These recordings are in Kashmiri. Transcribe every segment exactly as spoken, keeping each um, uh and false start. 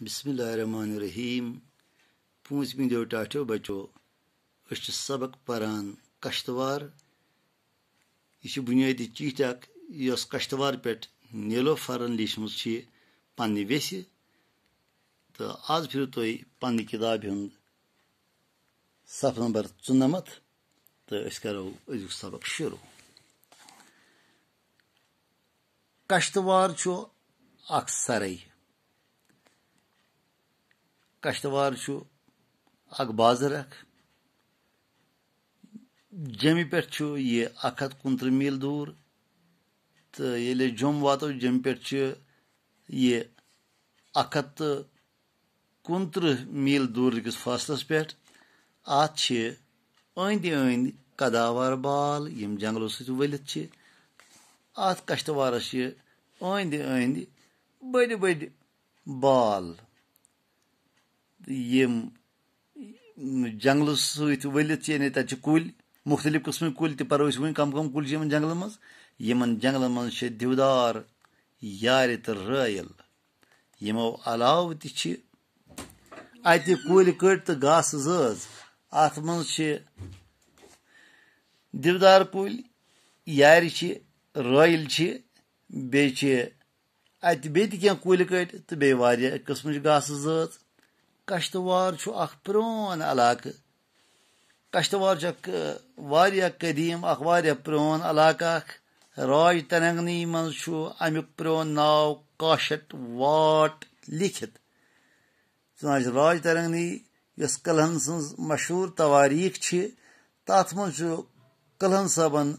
بسم اللہ الرحمن الرحیم۔ پوٗنٛژمہِ دۄہ ٹاٹھیو بچو، أسۍ چھِ سبق پران کشتوار۔ یہِ چھِ بُنیٲدی چیٖٹھۍ اکھ، یۄس کشتوار پٮ۪ٹھ نیلوفرن لیٖچھمٕژ چھِ پننہِ ویسہِ۔ تہٕ آز پھِرِو تُہۍ پننہِ کِتابہِ ہُنٛد صفہٕ نمبر ژُنَمَتھ، تہٕ أسۍ کرو أزیُک سبق شروع۔ کشتوار چھُ اکھ سرے۔ کشتوار چھُ اکھ بازر اکھ۔ جیٚمہِ پٮ۪ٹھ چھُ یہِ اکھ ہتھ کُنترٕہ میٖل دوٗر، تہٕ ییٚلہِ أسۍ جوٚم واتو، جیٚمہِ پٮ۪ٹھ چھُ یہِ اکھ ہتھ تہٕ کُنترٕہ میٖل دوٗرِ کِس فاصلس پٮ۪ٹھ۔ اتھ چھِ أنٛدۍ أنٛدۍ قداوار بال، یِم جنگلو سۭتۍ ؤلِتھ چھِ۔ اتھ کشتوارس چھِ أنٛدۍ أنٛدۍ بٔڑۍ بٔڑۍ بال، یِم جنگلہٕ سۭتۍ ؤلِتھ چھِ، یعنی تَتہِ چھِ کُلۍ، مُختٔلِف قٕسمٕکۍ کُلۍ تہِ پَرو أسۍ وۄنۍ کَم کَم کُلۍ چھِ یِمَن جنگلَن منٛز۔ یِمَن جنگلَن منٛز چھِ دِودار، یارِ تہٕ رٲیِل۔ یِمو علاوٕ تہِ چھِ اَتہِ کُلۍ کٔٹۍ تہٕ گاسہٕ زٲژ۔ اَتھ منٛز چھِ دِودار کُلۍ، یارِ چھِ، رٲیِل چھِ، بیٚیہِ چھِ اَتہِ بیٚیہِ تہِ کینٛہہ کُلۍ کٔٹۍ تہٕ بیٚیہِ واریاہ قٕسمٕچ گاسہٕ زٲژ۔ کشتوار چھُ اکھ پرٛون علاقہٕ۔ کشتوار چھُ اکھ، ٲ، واریاہ قدیٖم، اکھ واریاہ پرٛون علاقہٕ اکھ۔ راج ترنگنی منٛز چھُ اَمیُک پرٛون ناو کاشٹ واٹ لیکھِتھ۔ چنانچہ راج ترنگنی، یۄس کلہن سٕنٛز مشہوٗر توٲریٖخ چھِ، تَتھ منٛز چھُ کلہن صٲبن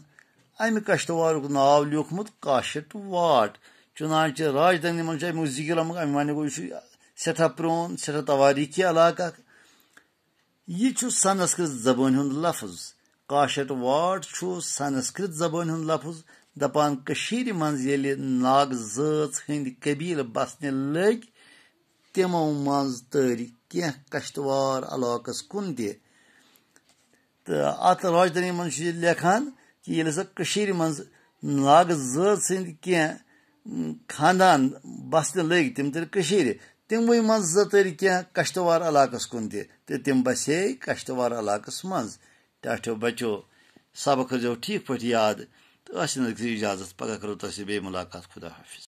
اَمہِ کشتوارُک ناو لیوٗکھمُت کاشٹ واٹ۔ چنانچہ راج ترنگنی منٛز چھُ اَمیُک ذِکِر آمُت، اَمہِ معنی گوٚو، یہِ چھُ سٮ۪ٹھاہ پرٛون، سٮ۪ٹھاہ توٲریٖخی علاقہٕ اکھ۔ یہِ چھُ سنسکرت زبٲنۍ ہُنٛد لفظ۔ کاشٹ واٹ چھُ سنسکرت زبٲنۍ ہُنٛد لفظ، دپان کٔشیٖرِ منٛز ییٚلہِ ناگہٕ زٲژ ہٕنٛدۍ قبیٖلہٕ بسنہِ لٔگۍ، تِمو منٛز تٔرۍ کینٛہہ کشتوار علاقس کُن تہِ۔ تہٕ اتھ راجدھانی منٛز چھُ یہِ لیکھان کہِ ییٚلہِ ہسا کٔشیٖرِ منٛز ناگہٕ زٲژ ہٕنٛدۍ کینٛہہ، م، خاندان بسنہِ لٔگۍ، تِم تٔرۍ کٔشیٖرِ، تِموٕے منٛز زٕ تٔرۍ کینٛہہ کشتوار علاقس کُن تہِ، تہٕ تِم بسے کشتوار علاقس منٛز۔ ٹاٹھیو بچو، سبق کٔرزیو ٹھیٖک پٲٹھۍ یاد، تہٕ ٲسِن أزِکۍ اجازت، پگاہ کرو تۄہہِ سۭتۍ بیٚیہِ مُلاقات۔ خدا حافظ۔